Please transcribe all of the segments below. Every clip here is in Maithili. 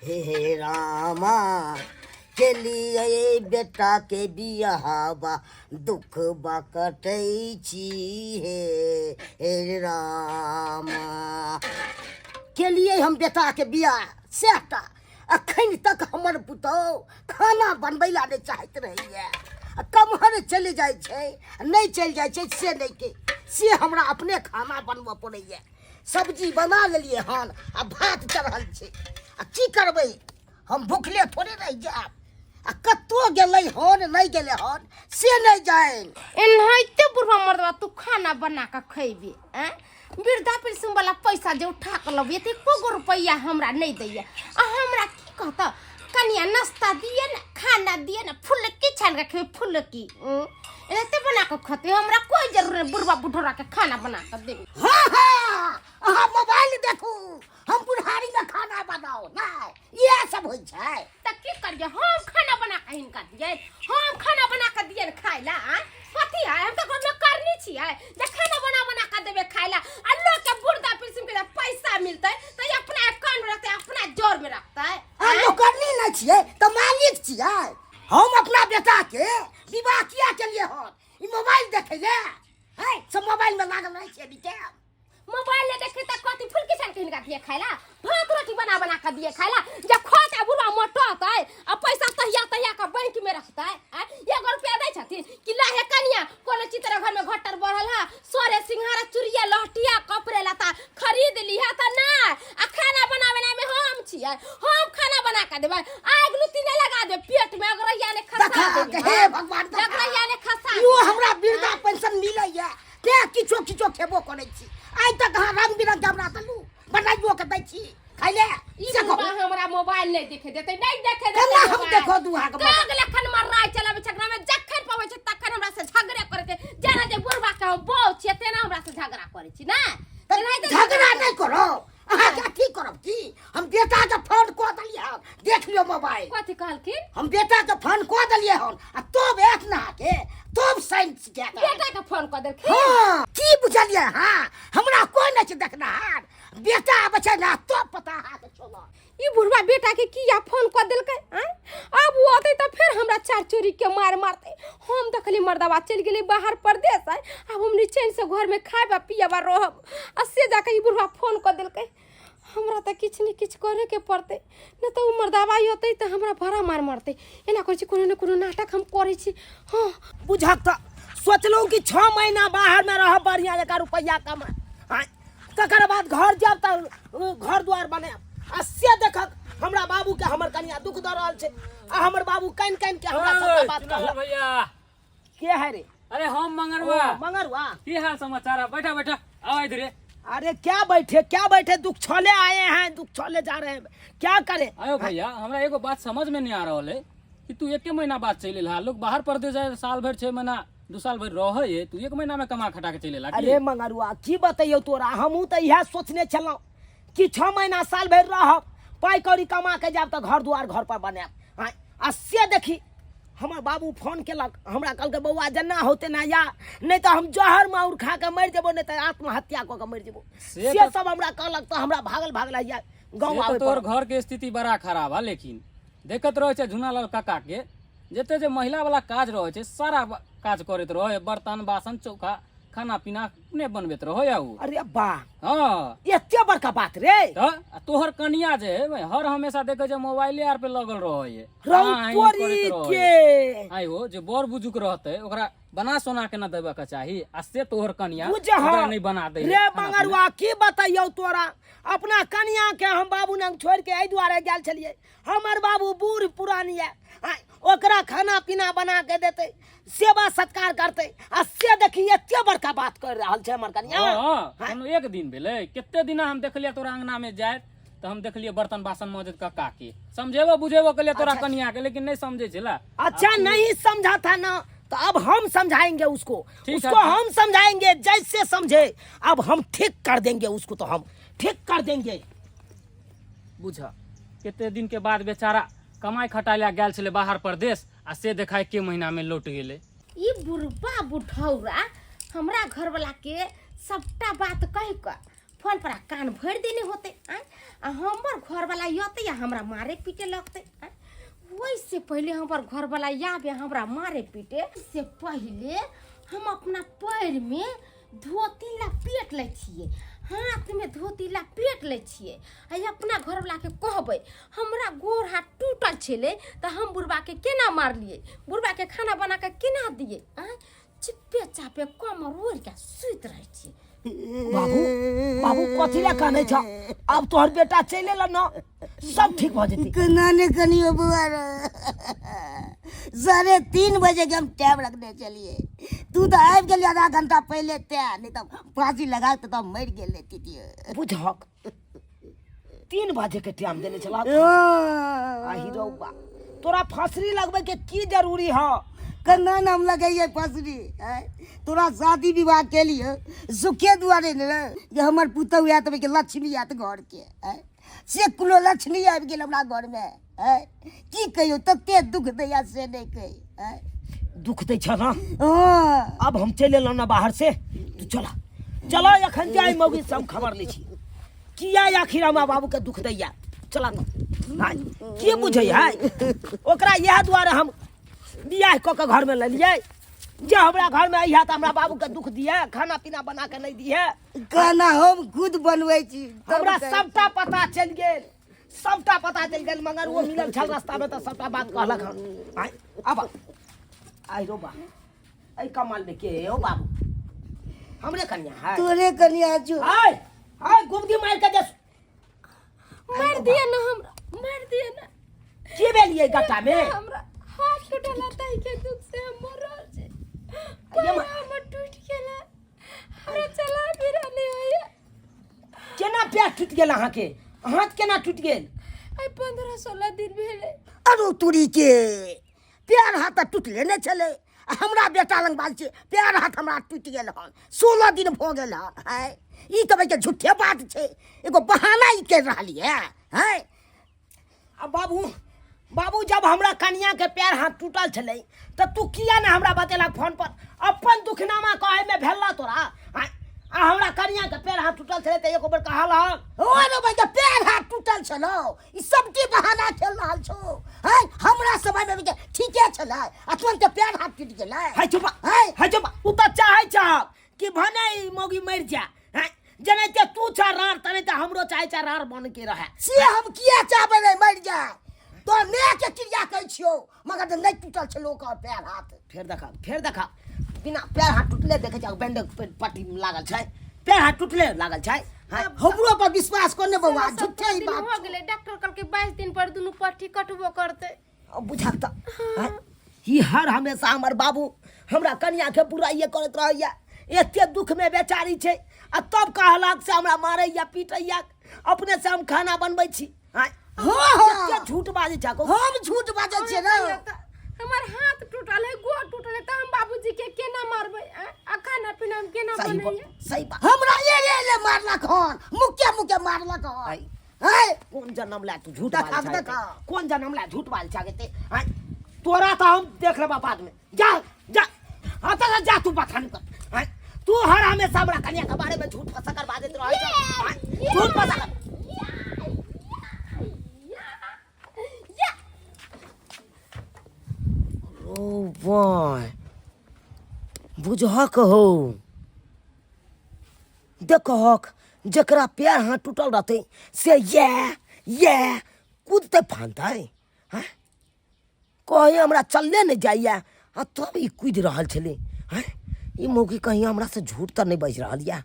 हे रामा केलियै बेटाके बियाहबा दुख बकटै छी हे हे रामा। केलियै हम बेटाके बियाह सएहटा अखन तक हमर पुतहु खाना बनबै लए नहि चाहैत रहैए आ कमहर चलि जाइ छै नहि चलि जाइ छै से नहि के से हमरा अपने खाना बनबऽ पड़ैए। सब्जी बना लेलियै हन आ भात चढ़ल छै आ की करबै हम भुखले थोड़े रहि जायब आ कतौ गेलै हन नहि गेलै हन से नहि जानि। एनाहिते बुढ़वा मर्दवा तू खाना बना कऽ खैबे आँय? वृद्धा पेंशन वाला पैसा जे उठा कऽ लबियै तऽ एको गो रुपैआ हमरा नहि दैया आ हमरा की कहता कनिया नाश्ता दिए ने खाना दिए ने फुलकी छानि कऽ खेबै फुलकी एनाहिते बना कऽ खतै हमरा कोई जरूरत नहि बुढ़वा बुढ़ौरा के खाना बना कऽ देबै। हाँ हाँ अहाँ मोबाइल देखू हम बुढ़ारी में खाना बनाओ नहि इएह सब होइ छै। तऽ की करियै हम खाना बना कऽ हिनका दियै हम खाना बना कऽ दियै खाय ला आँय? कथी है हम तऽ घरमे करनी छियै जे खाना बना बना कऽ देबै खाय ला आ लोक के बुढ़ा पेंशन के जे पैसा मिलतै तऽ ई अपना अकाउंट में रखतै अपना जोर में रखतै। अहाँ नौकरनी नहि छियै तऽ मालिक छियै। हम अपना बेटा के विवाह किया केलियै हन ई मोबाइल देखै ले है सब मोबाइल में लागल रहै छै अभी के। मोबाइल ले देखे त कथी फुलकी छान के हिनका दिए खाय ला भात रोटी बना बना के दिए खाय ला जब खोता बुढ़वा मोटतै आ पैसा तहिया तहिया के बैंक में रखतै आ एगो रुपया दै छथिन कि लाहे कनिया कोनो चीज तेरा घर में घटर बढ़ल है सोरे सिंघारा चूड़िया लहटिया कपड़े लत्ता खरीद लिहा त ना आ खाना बनावे में हम छियै हम खाना बना के देबै आग लुत्ती नहीं लगा दे पेट में अगरैया ने खसा देखा देबै हे भगवान देखा। अगरैया ने खसा इहो देबै। हमरा वृद्धा पेंशन मिलैया तें किछो किछो खेबो करै छी आइ तक अहाँ रंग बिरंग के हमरा देलू बनाइयो के दै छी खाइले ई से कहू। बुढ़बा हमरा मोबाइल नहीं देखे देते नहीं देखे देते केना हम मोबाइल। देखो दू अहाँके मोबाइल? काग लखन मर्राय चलाबै छै एकरा में जखन पबै छै तखन हमरा से झगड़े करै छै जेना जे बुढ़बा के हम बहू छियै तेना हमरा से झगड़ा करै छी ना तेनाहिते झगड़ा नहीं करो अहाँ के अथी करब की हम बेटा के फोन कऽ देलियै हन देख लियौ मोबाइल। कथी कहलखिन? हम बेटा के फोन कऽ देलियै हन आ तब एक ना के तब साइन के बेटा के फोन कऽ देलखिन? हाँ की बुझलियै हाँ हमरा कोई नहीं छै देखनाहार बेटा आबै छै ना तब पता अहाँके चलत। ई बुढ़वा बेटा के किया फोन कऽ देलकै आँय? आब ओ अतै तऽ फेर हमरा चार चोरी के मार मारतै। हम देखली मर्दवा चलि गेलै बाहर परदेश आय आब हम निचैन से घर में खायब आ पियब आ रहब आ से जाके ई बुढ़वा फोन कऽ देलकै। हमरा तऽ किछु ने किछु करे के पड़तै नहि तऽ ओ मर्दवा अतै तऽ हमरा बड़ा मार मारतै। एना करै छी कोनो ने कोनो नाटक हम करै छी। हाँ बुझक तऽ सोचलहुँ कि 6 महीना बाहर में रहब बढ़िया जकाँ रुपैआ कमा आँय, तकर बाद घर जायब तऽ घर द्वार बनायब आ से देखक हमरा बाबू के हमर कनिया दुख दऽ रहल छै आ हमर बाबू कानि कानि के हमरा सबटा बात कहलक। भैया के है रे? अरे हम मंगरुआ। ओ, मंगरुआ। की हाल समाचार है? बैठा बैठा आओ इधरे। अरे क्या बैठे क्या बैठे दुख छोले आए हैं दुख छोले जा रहे हैं क्या करें? आयो भैया हमरा एगो बात समझ में नहीं आ रहा है कि तू एके महीना बाद चलि एलहा लोग बाहर परदेश जाए साल भरि 6 महीना 2 साल भरि रहै है तू 1 महीना में कमा खटा के चलि एलहा की? अरे मंगरुआ की बतैयौ तोरा हमहूँ तऽ इएह सोचने छलहुँ कि 6 महीना साल भरि रहब पाइ कौड़ी कमा के जायब तऽ घर दुआर घर पर बनायब आँय, आ से देखी हमर बाबू फोन केलक हमरा कहलकै बौआ जेना हो तेना या नहीं तऽ हम जहर माउर खा के मरि जेबो नहीं तऽ आत्महत्या कऽ के मरि जेबो से से तऽ सब हमरा कहलक तऽ हमरा भागल भागल आइया गाँव से तऽ आबे तोहर पड़ल। घर के स्थिति बड़ा खराब है लेकिन देखैत रहै छै झुनालाल काका के जते जे महिला वाला काज रहै छै सारा काज करैत रहै बर्तन बासन चौखा खाना पीना अपने बनबैत रहै उ। अरे बा हाँ। एते बड़का बात रे। तऽ आ तोहर कनिया जे है, भाई, हर हमेशा देखै छै मोबाइले आर पे लगल रहै है। रौ हाँ, ई तोरी करैत रहै के। है। आइ हो जे बड़ बुजुर्ग रहतै ओकरा बना सोना के न देबऽ के चाही आ से तोहर कनिया बुझ हाँ। ओकरा नहीं बना दै है रे खाना पीना। मंगरुआ की बतैयौ तोरा अपना कनिया के हम बाबू नंग छोड़ के एहि दुआरे गेल छलियै हमर बाबू बूढ़ पुरान यऽ ओकरा खाना पीना बना के देतै सेवा सत्कार करतै आ से देखी एते बड़का बात कर रहल छै हमर कनिया। हाँ, कोनो एक दिन भेलै कते दिना हम देखलियै तोरा अंगना में जाइत तऽ हम देखलियै बर्तन बासन मजैत कक्का के समझेबो बुझेबो केलियै तोरा अच्छा। कनिया के लेकिन नहीं समझे छला। अच्छा नहीं समझा था ना तो अब हम समझाएंगे उसको ठीक है, उसको ठीक। हम समझाएंगे जैसे समझे अब हम ठीक कर देंगे उसको तो हम ठीक कर देंगे। बुझ कते दिन के बाद बेचारा कमाई खटाइ लए गेल छलै बाहर परदेश आ से देखा एके महीना में लौट गेलै। ई बुढ़बा बुढ़ौरा हमरा घरवाला के सबटा बात कहि कऽ फोन पर कान भरि देने होतै। आँय, आ हमर घरवाला अयतै आ हमरा मारे पीटे लगतै। आँय, ओहिसे पहिले हमर घरवाला आबे हमरा मारे पीटे से पहिले हम अपना पैरमे धोती लपेट लै छियै, हाथमे धोती लपेट लै छियै आ अपना घरवलाके कहबै हमरा गोर हाथ टूटल छलै तऽ हम बुढ़बाके केना मारलियै, बुढ़बाके खाना बना कऽ केना दियै। आँय, चिप्पे चापे कमर ओढ़ि कऽ सुति रहै छियै। बाबू, बाबू कथी लए कानै छ? आब तोहर बेटा चलि एल न, सब ठीक भऽ जेतै। केना ने कनियो बौआ रे, 3:30 बजे के हम टाइम रखने चलिए, तू तो आबि गेली आधा घंटा पहले, ते नहीं तो फांसी लगा के तो मरि गेल रहितियै। बुझहक 3 बजे के टाइम देने छला। आही रौबा, तोरा फांसरी लगबै के की जरूरी ह? केना नाम लगैये फांसरी? आँय? तोरा शादी विवाह के लिए सुखे दुआरे ने रे, जे हमर पुतहु आयत के लक्ष्मी आयत घर के, आँय? से कोनो लक्ष्मी आबि गेल हमरा घर में, आँय? की कहियौ, तते दुख दैया से नहि कही, आँय? दुख दै छ ना? हँ। अब हम चलि एलहुँ ना बाहर से, तू चला चला एखन जाय मौगी से हम खबर लै छी किया आखिर हमरा बाबू के दुख दैया। चला तो आँय, की बुझै है ओकरा? इएह दुआरे हम बियाह कऽ के घर में लेलियै जे हमरा घर में अइहा तऽ हमरा बाबू के दुख दिए, खाना पीना बना के नहीं दिए। खाना हम खुद बनबै छी। तब हमरा कहै। सबटा पता चलि गेल, सबटा पता चलि गेल, मगर ओ मिलल छल रास्ता में तऽ सबटा बात कहलक हन। आँय, आब आइ रो बा, एहि कमाल में के हो बाबू? हमरे कन्या है। तोरे कन्या छौ। आय आय गुबदी मार के दे। मार दिया ना हमरा, मार दिया ना। की भेलियै गट्टा में? हमरा हाथ टूटल ताहि के दुख से हम मरल छी। ये पैर हमर टूटि गेल, हमरा चला फिरा नहि होइया। केना पैर टूटि गेल अहाँके? हाथ केना टूटि गेल? आइ 15-16 दिन भेलै। अरे तुरी के पैर हाथ तऽ टूटले नहि छलै, आ हमरा बेटा लग बाज छै पैर हाथ हमरा टूटि गेल हन, 16 दिन भऽ गेल हन। है ई तऽ भाई झूठे बात छै, एगो बहाना ई करि रहल यऽ। है आ बाबू, बाबू जब हमरा कनिया के पैर हाथ टूटल छलै तऽ तू किया ने हमरा बतेलक फोन पर? अपन दुखनामा कहै में भेल तोरा? आ हमरा कनिया के पैर हाथ टूटल छलै तऽ एको बेर कहलक? ओ रे भाई, पैर हाथ टूटल छलौ ई सबके बहाना खेल रहल छौ। है हमरा समय में भी ठीके छलै, आ तुरंत पैर हाथ टूटि गेलै। है चुप, है है चुप। उ तऽ चाहै छह कि भने ई मौगी मरि जाए, हैं? जेनाहिते तू छह रार तेनाहिते हमरो चाहै छह रार बन के रहै। से हम किया चाहबै रे मरि जाए? तोर माय के क्रिया कहै छियौ, मगर तऽ नहि टूटल छलौ ओकर पैर हाथ। फेर देखा, फेर देखा, बिना पैर हाथ टूटले देखै छै बैंड पट्टी लागल छै, पैर हाथ टूटले लागल छै। हैं? हमरो पर विश्वास कर ने बौआ, 16-17 झूठे ही दिन बात हो गेलै, डॉक्टर कहलकै 22 दिन पर दुनू पट्टी कटबो करतै। अब बुझक तऽ हैं? ई हर हमेशा हमर बाबू हमरा कनिया के बुराइए करैत रहैया, एते दुख में बेचारी छै आ तब कहलक से हमरा मारैया पीटैया, अपने से हम खाना बनबै छी। हैं? हाँ, हाँ। एते झूठ बाजै छै। हम झूठ बाजै छियै ने? हमर हाथ टूटल है, गोड़ टूटल है, तऽ हम बाबूजी के केना मारबै? आ खाना पीना हम केना सही बात, बनैयै? सही बात। हमरा एले एले मारलक हन, मुक्के मुक्के मारलक हन। आइ। है? कोन जन्म ला तू झूठ देखा, बाजै छै? देखा। कोन जन्म ला झूठ बाजै छै गेते? आइ, तोरा तऽ हम देख लेबा बाद में। जा जा, हाँ तऽ जा तू बथान कर। आइ, तू हर हमेशा हमरा कनिया के बारे में झूठ फसकर बाजैत रहै छै। आइ, झूठ फसकर। ओ बाय, बुझहक हो, देखहक जकरा पैर हाथ टूटल रहतै से ये ये कूदतै फानतै। हँ, कहीं हमरा चलले नहि जाइए आ तब ई कूदि रहल छलै। हँ, ई मौगी कहीं हमरासँ झूठ तऽ नहि बाजि रहल यऽ?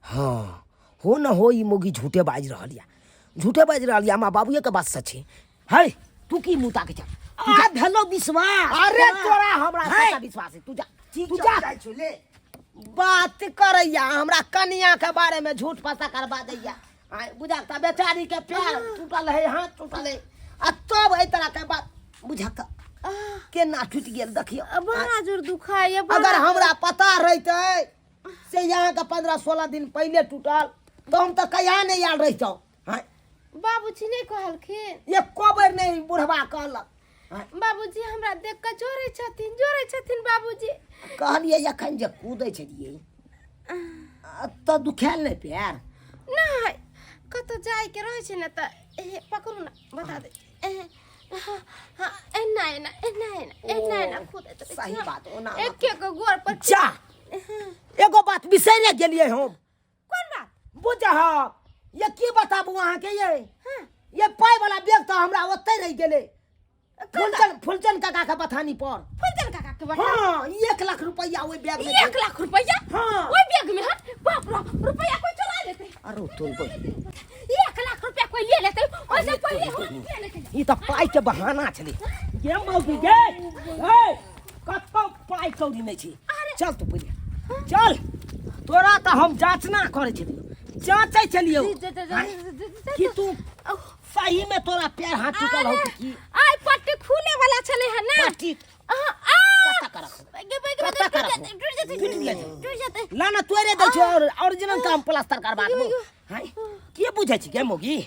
हँ, हो न हो ई मौगी झूठे बाजि रहल यऽ, झूठे बाजि रहल यऽ। हमरा बाबुएके बात सच छै। है तू की मुँह ताकै छह? आ भेलो विश्वास। अरे तोरा हमरा है। सबटा विश्वास है, तू जा, ठीक तू छौ, जा। जाइ छौ, ले। बात करैया हमरा कनिया के बारे में झूठ पता करबा दैया। आय बुझा त बेचारी के पैर टूटल है, हाथ टूटल है, आ तब एहि तरह के बात बुझा त केना टूटि गेल देखियौ। बड़ा जोर दुखाइया। अगर हमरा पता रहितै से यहाँ के 15-16 दिन पहिले टूटल तऽ हम तऽ कहिया नहि आयल रहितहुँ। हाँ? बाबूजी नहि कहलखिन? एको बेर नहि बुढ़बा कहलक। हाँ? बाबूजी हमरा देख कऽ जोड़ै छथिन, जोड़ै छथिन बाबूजी। कहलियै एखन जे कूदै छलियै तऽ दुखायल नहि पैर? नहि कतौ जाइके रहै छै ने तऽ ए पकड़ू ने बता दे ए हाँ, हाँ, एना एना एना एना एना एना कूदैत रहै सही छी। बात, ओना एक एक गोर पर जा एगो बात बिसरि गेलियै हम कोन बात बुझहक ये की बताबू अहाँके ये ये पाइ वाला बैग तऽ हमरा ओतहि रहि गेलै फुलचन फुलचन काका के बथानी पर फुलचन काका के बता हाँ 1 लाख रुपया ओहि बैग में छै। 1 लाख रुपया हाँ। ओहि बैग में है बाप रे रुपया कोई चुरा लेते अरे तोर बोल 1 लाख रुपया कोई ले लेते ओइसे पहिले हम ले लेते ई तऽ पाइ के बहाना छलै गे मौगी गे ए कतौ पाइ कौड़ी नहि छै चल तू पहिले चल तोरा तऽ हम जाँचना करै छलियौ जाँचै छलियौ कि तू सही में तोरा पैर हाथ टूटल हौ कि की आइ पट्टी खुले वाला छले है ना पट्टी आ आ कतऽ के रखो गे गे गे कतऽ के रखो टूट जेतै टूटि जेतै। टूट जेतै ना ना तोरे दै छौ और ओरिजिनल काम प्लास्टर करबा देबो हाय के बुझै छी गे मौगी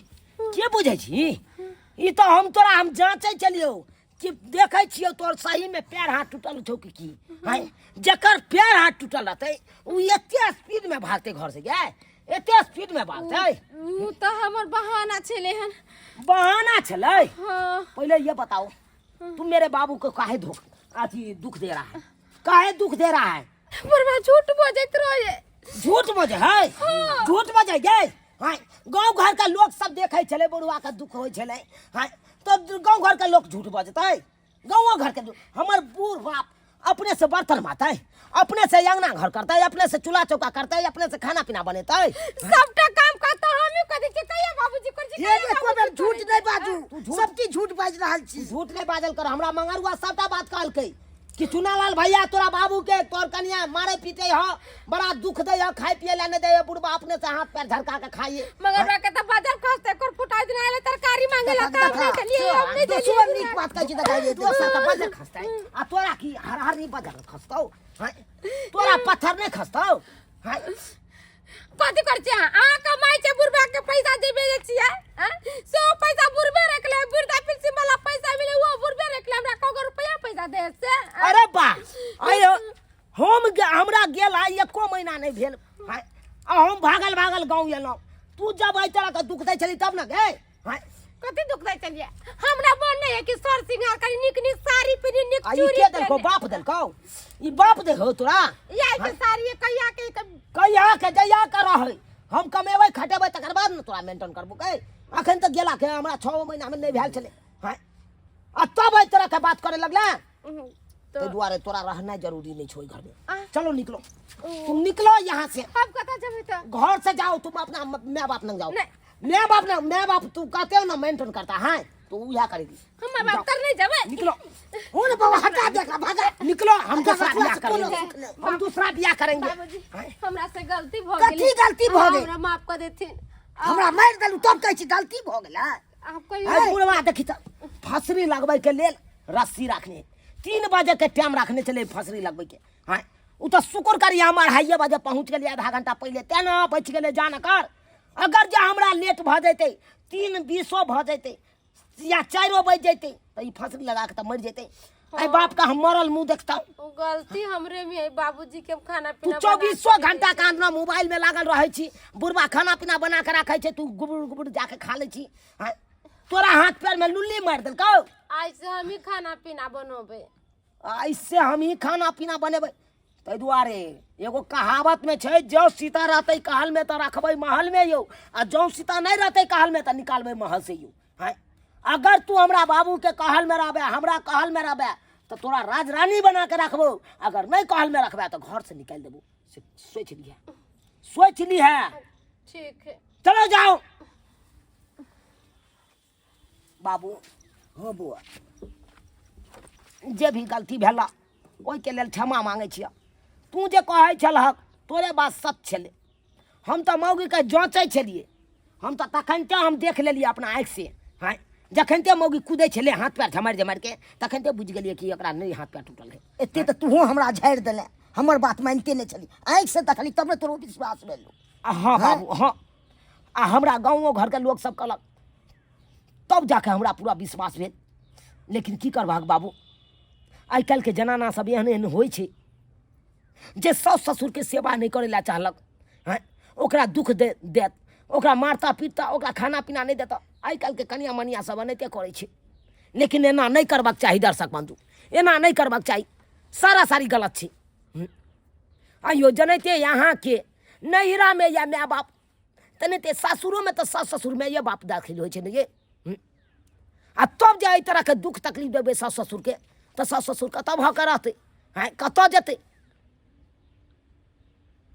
के बुझै छी ई तऽ हम तोरा हम जाँचै छलियौ कि देखै छियौ तोर सही में पैर हाथ टूटल छौ कि की हाय जकर पैर हाथ टूटल रहतै उ एते स्पीड में भागतै घर से गे एते स्पीड में भागतै उ तऽ हमर बहाना छले हन बहाना छलै हाँ पहले ये बताओ तुम मेरे बाबू को काहे धोख अथी दुख दे रहा है काहे दुख दे रहा है बुढ़वा झूठ बजैत रहे झूठ बजे है झूठ बजे गे हाँ गाँव घर का लोग सब देखे छलै बुढ़वा के दुख होइ छलै हाँ तो गाँव घर के लोग झूठ बजतै गाँवो घर के हमर बूढ़ बाप अपने से बर्तन मातै अपने से अंगना घर करतै अपने से चूल्हा चौका करतै अपने से खाना पीना बनेतै सबटा काम करता हमही कर दै छियै कहिया बाबूजी कर छी ये एको बेर झूठ नहि बाजू सब चीज झूठ बाजि रहल छी झूठ नहि बाजल कर हमरा मंगरुआ सबटा बात कहलकै कि चुनालाल भैया तोरा बाबू के तोर कनिया मारे पीटे ह बड़ा दुख दे ह खाए पिए ला नहीं दे ह बुढ़बा अपने से हाथ पैर झरका के खाइए मगर बा के त बाजार खसते कर फुटाई दिन आले तरकारी मांगे ला काम नहीं चलिए हम नहीं दोसर नीक बात कहै छी तऽ कहै दोसर के बजर खसतै आ तोरा की हर हर नहीं बजर खसतौ हैं? तोरा पत्थर नहीं खसतौ हैं? कथी कर छी अहाँ कमाइ छै बुढ़बा के पैसा जे भेजै छियै आँ? सो पैसा बुढ़बे रख ले वृद्धा पेंशन वाला पैसा मिले वो बुढ़बे रख ले हमरा कगो रुपया पैसा दे से आँ? अरे बा अयो हम हमरा गेल आ एको महीना नहीं भेल हैं? आ हम भागल भागल गाँव एलहुँ तू जब एहि तरह के दुख दै छली तब ने गे हैं? कथी दुख दै चलिए हमरा मन नहीं है कि सर सिंगार करी निक निक साड़ी पहिनी निक आ ई चूड़ी के देलकौ पहिनी। बाप देलकौ ई बाप देखौ तोरा या के साड़ी कहिया के कहिया के जहिया के रहै हम कमेबै खटेबै तकर बाद ने तोरा मेंटेन करबो कै अखन तक गेला के हमरा 6 महीना में नहीं भेल छलै हैं आ तब एहि तरह के बात करे लगला तो ताहि दुआरे तोरा रहना जरूरी नहीं छो घर में आ। चलो निकलो तुम निकलो यहाँ से हम कतऽ जेबै तऽ घर से जाओ तुम अपना माँ बाप नंग जाओ नहीं। माँ बाप ना माँ बाप तू कहते हो ना मेंटेन करता है तो वह करेगी हम माँ बाप तर नहीं जेबै निकलो हो ने बाबा हटा दे एकरा भागा निकलो हम दूसरा ससुरा ब्याह से कोनो करेंगे सुख नहीं। हम दूसरा ब्याह करेंगे बाबूजी हमरा से गलती भऽ कथी गेलै गलती भऽ गेल? हमरा माफ कऽ देथिन हमरा मारि देलू तब कहै छी गलती भऽ गेलै आप कहियो अरे बुढ़वा देखी तऽ फसरी लगबै के लेल रस्सी रखने 3 बजे के टाइम रखने छलै फसरी लगबै के हाँ ओ तऽ शुक्र करी हम 2:30 बजे पहुँच गेलियै आधा घंटा पहिले तेँ ने बचि गेलै जान कर अगर जे हमरा लेट भऽ जैतै 3:20 भऽ जैतै या 4 बजि जैतै तऽ ई फसरी लगा कऽ तऽ मरि जैतै एहि बापके हम मरल मुँह देखतहुँ ओ गलती हमरे में है बाबूजी के हम खाना तू पीना चौबीसो घंटा के अंदर मोबाइल में लागल रहै छी बुढ़बा खाना पीना बना के राखै छै तू गुबुर गुबुर जाके खा लै छी आँय? तोरा हाथ पैर में लुल्ली मारि देलकौ आज से हम ही खाना पीना बनोबे ऐसे हम ही खाना पीना बनेबै ताहि दुआरे एगो कहावत में छै जँ सीता रहतै कहल में तऽ रखबै महल में यौ आ जँ सीता नहि रहतै कहल में तऽ निकालबै महल से यौ आँय? अगर तू हमरा बाबूके कहल में रहबे हमरा कहल में रहबे तऽ तोरा राज रानी बना के रखबो अगर नहि कहल में रखबे तऽ घर से निकालि देबो से सोचि लिहे सोचि लिहे ठीक है चलो जाओ बाबू हँ बौआ जे भी गलती भेला ओहिके लेल क्षमा मांगै छियह तू जे कहै छलहक तोरे बात सच छलै हम तऽ मौगीके जाँचै छलियै हम तऽ तखनिते हम देख लेलियै अपना आँखिसँ हँ जखनिते मौगी कुदै छलै हाथ पैर झमारि झमारिके तखनिते बुझि गेलियै कि एकरा नहि हाथ पैर टूटल है एते तऽ तूहो हमरा झाड़ि देले हमर बात मानिते नहि छली आँखि से देखली तब ने तोरो विश्वास भेलो आ हँ बाबू हँ आ हमरा गाँवो घरके लोकसभ कहलक तब जाके हमरा पूरा विश्वास भेल लेकिन की करबाक बाबू आइ काल्हिके जनाना सब एहन एहन होइ छै जे साउस ससुरके सेवा नहि करै लए चाहलक हँ ओकरा दुख दे देत ओकरा मारता पीटता, ओकरा खाना पीना नहि देता। आइ काल्हिके कनिया मनिया सब एनाहिते करै छै, लेकिन एना नहि करबाक चाही दर्शक बन्धु, एना नहि करबाक चाही, सारा सारी गलत छै। आइयो जनैते अहाँके नैहरामे या माय बाप तेनाहिते सासुरोमे तऽ सास ससुर माये बाप दाखिल होइ छै ने ये। आ तब जे एहि तरहके दुःख तकलीफ देबै सास ससुरके तऽ सास ससुर कतऽ भऽ कऽ रहतै? आँय, कतऽ जेतै?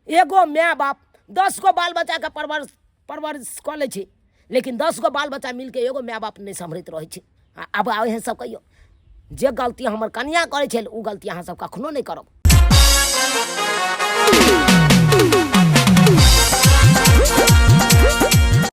एगो माय बाप 10 गो बाल बच्चाके परवरिश परवरिश कऽ लै छै, लेकिन 10 गो बाल बच्चा मिलके एगो माय बाप नहि सम्हरैत रहै छै। आ आब अहेँ सब कहियौ, जे गलती हमर कनियाँ करै छल ओ गलती अहाँ सब कखनो नहि करब।